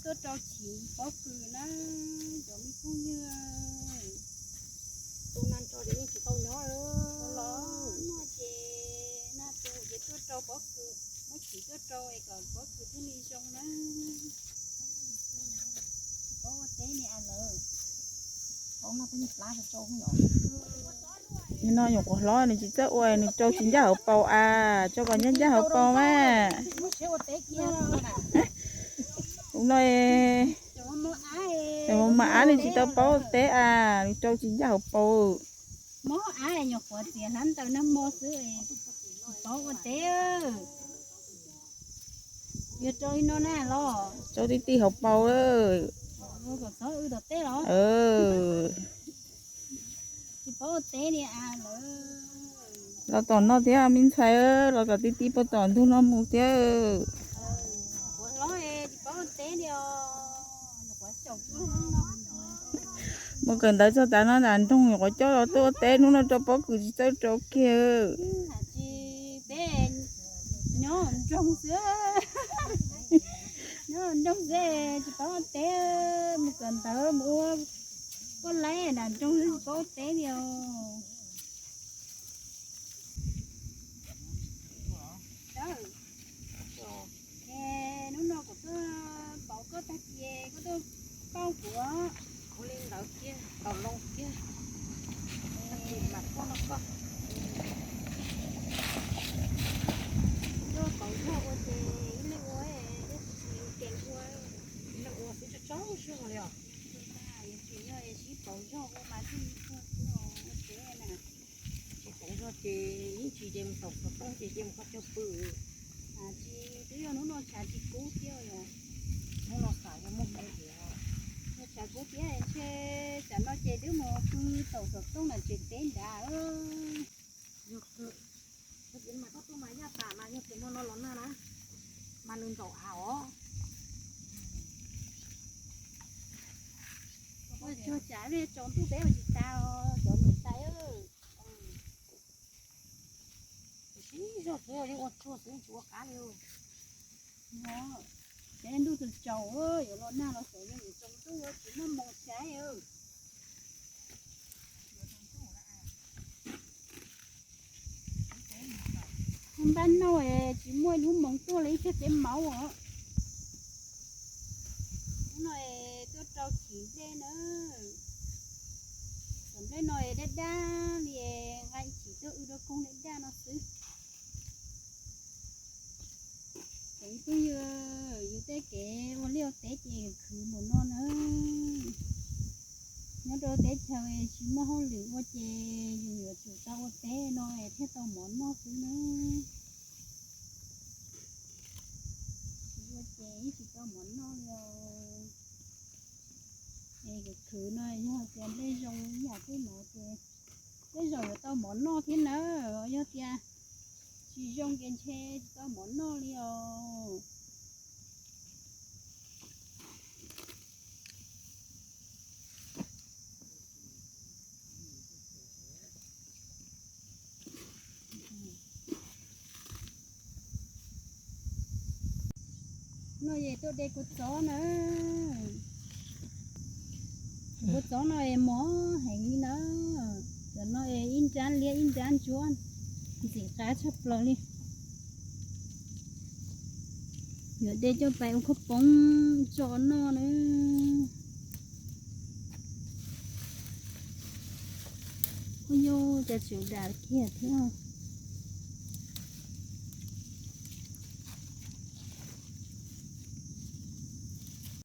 Tuaj rau chiv pob kws na, cov me phooj ywg. Tus nag nrog ces yeej tsis tau nyob los no ces nag tu ces tuaj rau pob kws, muab chiv tuaj rau es kom pob kws thiaj li zoo na. Tsis paub ua teb li as lawm. Nim no nyuam qhuav hlob nws tsis txawj ua, nws rau tsis ncaj hauv paus as, rau kom ncaj ncaj hauv paus mas. Ub no, mas av nws tsis tau paub ua teb as, nws rau tsis ncaj hauv paus. Mob av nyuam qhuav txiav hlab ntaws nag hmo xwb, tsis paub ua teb. Yog rau li no na los? Rau ti ti hauv paus. Kom txhob wb tom teb los? Tsis paub ua teb li as lawm. Los tom no thiab me ntxhais, los tom ti ti puag tom ntug no mus thiab. Tsis paub ua teb li os. Mus kawm ntawv txog tav no nram nroog nyuam qhuav coj los tuaj ua teb, hnub no rau pob kws tsis txawj rau kiag. Tsis, peb nyob nroog xwb, nyob nroog xwb tsis paub ua teb, mus kawm ntawv mus ua poj laib nram nroog xwb tsis paub ua teb li os. Hnub no kuv tuaj pauv koj tag kis koj tuaj pauj kuv. Ua li ntawd kiag, tau loo kiag. Mam tuaj nrog koj. Tuaj pauv zog ua ces ib leeg ua, ib tsis kees ua, ib leeg ua xwb tsob tsob zog li os. Yuav tsum yog sib pauv zog ua mas thiaj li tuag xwb os, ua teb na. Tsis pauv zog ces ib tsis ces mus taum xov tooj ces cia mus kho chaw pw. Tsis, twb yog hnub no tshav tsis kub thiab os. Hnub no xav yog muaj hmoo thiab. Yog tshav kub thiab ntshe tsam no ces twb mus pw taum xov tooj nram tsev teb nrad. Yog, yog tias mas koj tuaj mas yaj tas mas yog tias hmo no los nag na, mas nws ntsaum av os. Ua tsuag tsam li tsaus ntuj peb ua tsis tas os cov niam tais. Sib zog xwb yeej ua tsuag xwb tsis ua qab li. Peb ntuj tsaus tsaus yuav los nag los xyov yog yuav tsaus ntuj yuav tsis muaj moos saib. Npaj noj es tsis muaj lub moos tuaj li ib txhia txiv maub os. Hnub no es tuaj rau chiv nplej na. Cov nplej no es daj daj li, nqa ib chim tuaj wb rau koog daj daj no xwb. Kev phooj ywg, yus tej kev ua liaj ua teb ces khwv mus no na. Nyob rau teb chaws tsis muaj hauj lwm ua ces yus yuav tsum tau ua teb no thiaj tau mov noj xwb na. Tsis ua ces yeej tsis tau mov noj li os. Es khwv no yog tias nplej zoo ib yam tej no ces tej zaum yuav tau mov noj thiab nawb, yog tias tsis zoo ces ntshe tsis tau mov noj li os. No es tuaj de kua txob na. Kua txob no es mos heev li na. Cov no es ib nrab liab ib nrab ntsuab, ntxim qab tshaj plaws li. Yuav de coj pais ua khaub poob tso noj na. Ua yog cas tseem dam kiag thiab.